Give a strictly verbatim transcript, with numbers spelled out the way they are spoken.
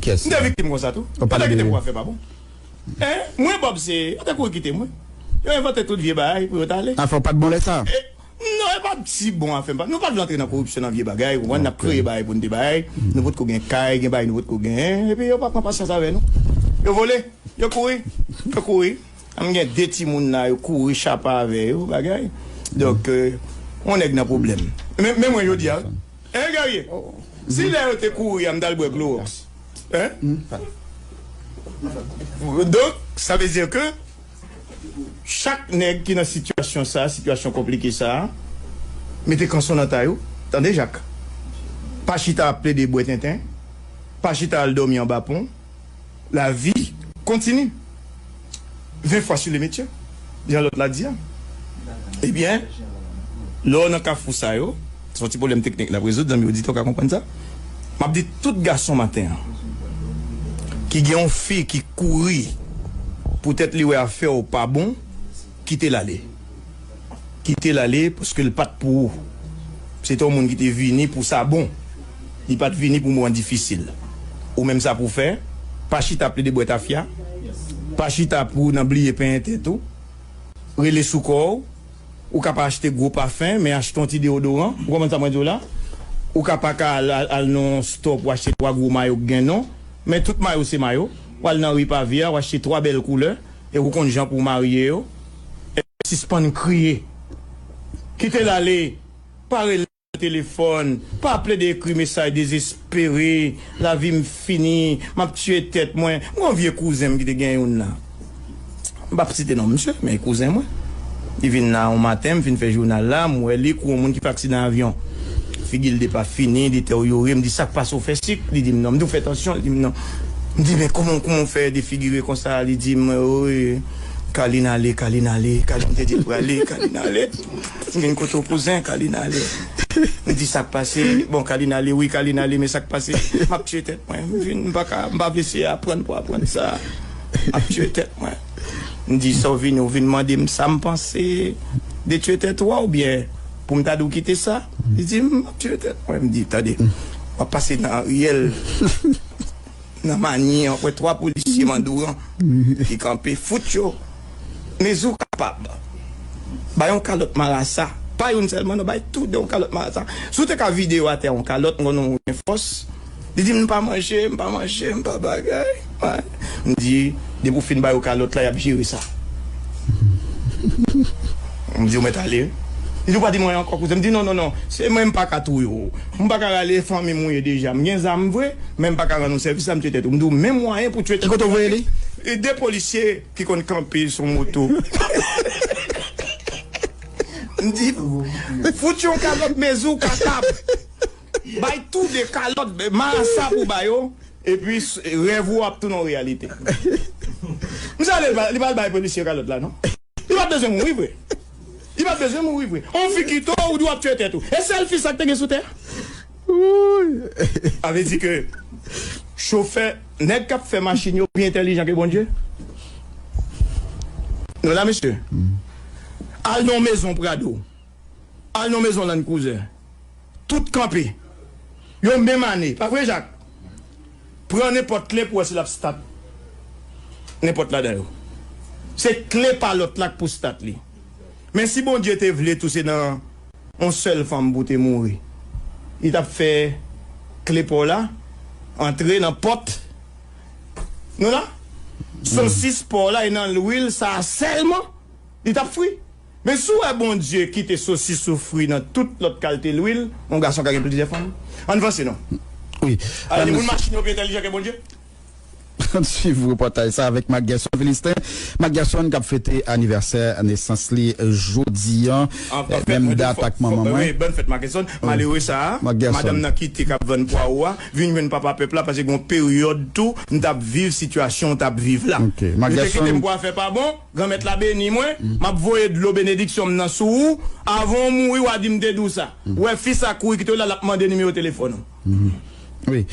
Kiyès? M te viktim konsa tou. Yo te kite m pou afè pa bon. Hein? Mwen, Bob, se, yo te kouri kite mwen. Yo envante tout vye bagay pou yo t ale. Afè w pa t bon lè sa? E, non, e pa t si bon afè m pa. Nou pa t vle antre nan koripsyon, nan vye bagay, ou konprann, n ap kreye bagay pou n te bay. Nou potko gen kay, gen bagay nou potko genyen. Epi yo pa pran pasyans avè nou. Yo vole, yo kouri, yo kouri. M gen de timoun la, yo kouri chapa avè yo, bagay. Donk, euh, yon nèg nan pwoblèm. Men, men mwen, jodi a, hein, Guerrier? Si lè yo te kouri a, m t al bwè Clorox. Hein? Donk, sa vle di ke chak nèg ki nan sitiyasyon sa, sitiyasyon konplike sa, mete kanson nan tay ou. Tande, Jak. Pa chita ap plede bwè tenten. Pa chita al dòmi anba pon. La vie continue. Vingt fois sur le métier, jan lòt la di a. Ebyen, lè w nan kafou sa yo, se yon ti pwoblèm teknik n ap rezoud, zanmi oditè w ka konprann sa. M ap di tout gason maten an ki gen yon fi ki kouri poutèt li wè afè w pa bon, kite l ale. Kite l ale, paske l pa t pou ou. Se te yon moun ki te vini pou sa bon. Li pa t vini pou moman difisil. Ou menm, sa pou w fè, pa chita plede bwè tafya. Pa chita pou nan bliye penyen tèt ou. Rele sou kò w. Ou ka pa achte gwo pafen, men achte yon ti deodoran. Ou konprann sa mwen di w la? Ou ka pa ka al, al, al nan yon stò pou achte twa gwo mayo k gen non. Men tout mayo se mayo. Ou al nan ri Pavia, ou achte twa bèl koulè. E ou konn jan pou w marye yo. Sispann kriye. Kite l ale. Pa rele nan telefòn. Pa plede ekri mesaj dezespere. Lavi m fini. M ap tiye tèt mwen. M gen yon vye kouzen m ki te gen youn la. M p ap site non misye, men e kouzen mwen. Li vin la yon maten, m fin fè jounal la, m wè li kou yon moun ki fè aksidan avyon. Figi l depafini, deteryore. M di, "Sa k pase, w fè sik?" Li di m, "Non." M di, "W fè tansyon?" Li di m, "Non." M di, "Men kòman, kòman w fè defigire konsa?" Li di m, "Wi, Kalin ale, Kalin ale, Kalin te di l prale, Kalin ale. M vin kote w kouzen, Kalin ale." M di, "Sa k pase?" "Bon, Kalin ale, wi, Kalin ale, men sa k pase?" M ap tiye tèt mwen. M vin, m pa ka, m pa vle se aprann pou aprann sa. M ap tiye tèt mwen. M di, "Sa w vini, w vin mande m sa m panse de tiye tèt ou a oubyen pou m ta di w kite sa?" Li di, "M ap tiye tèt mwen." M di, "Tande, w ap pase nan Ariel." Nan Manyen an, wè twa polisye Mandouran ki kanpe. Fout yo. Mezi w kapab. Bay yon kalòt marasa. Pa youn sèlman, non, bay toude yon kalòt marasa. Si w te ka vide yo atè yon kalòt, m konnen w gen fòs. Li di, "M pa manje, m pa manje, m pa bagay." Wè. M di, "Depi w fin ba yo kalòt la, y ap jere sa." M di, "Ou mèt ale." Li di, "Ou pa di m anyen ankò, kouzen." M di, "Non, non, non. Se mwen, m pa ka touye w. M pa ka rale fanmi m ou ye deja. M gen zam vre, men m pa ka rann ou sèvis la, m tiye tèt ou." M di w, "Menm mwayen pou tiye tèt ou." E kote w voye li? E de polisye ki konn kanpe sou moto. M di, "Fout yon kalòt, mezi w kapab. Bay toude kalòt, marasa pou ba yo, epi s-, rèv ou ap tounen yon reyalite." Misye ale, li pa, li pa al bay polisye kalòt la, non. Li pa t bezwen mouri vre. Li pa t bezwen mouri vre. On fi kite w, ou di w ap tiye tèt ou. E sèl fi sa k te gen sou tè a? Sa vle di ke chofè, nèg k ap fè machin yo pi entèlijan ke Bondye? Nou la, mesye? Al nan yon mezon Prado. Al nan yon mezon Land Cruiser. Tout kanpe. Yo menm ane. Pa vre, Jak? Pran nenpòt kle pou wè si l ap stat. Nenpòt ladan yo. Se kle pa lòt la k pou stat li. Men si Bondye te vle tou se nan yon sèl fanm pou te mouri, li t ap fè kle pa w la antre nan pòt. Nou la? Sosis pa w la e nan lwil sa a sèlman li t ap fri. Men si w wè Bondye kite sosis ou fri nan tout lòt kalte lwil, yon gason ka gen plizyè fanm. Ann vanse non. Wi. Ale, moun machin yo pi entèlijan ke Bondye? Ann swiv repòtaj sa avèk Marc Gerson Philistin. Marc Gerson k ap fete anivèsè nesans li jodi a. Menm dat ak manman mwen. Wi, bòn fèt Marc Gerson. Malere sa a, madanm nan kite k ap vann pwawo a, vin jwenn papa pèp la, paske gen yon peryòd tou, m t ap viv sitiyasyon w t ap viv la. Ou te kite m pou afè pa bon, Granmèt la beni mwen, m ap voye dlo benediksyon m nan sou ou, avan w mouri, w a di m te di w sa. Ou wè fi sa kouri kite w la, l ap mande nimewo telefòn ou. Wi.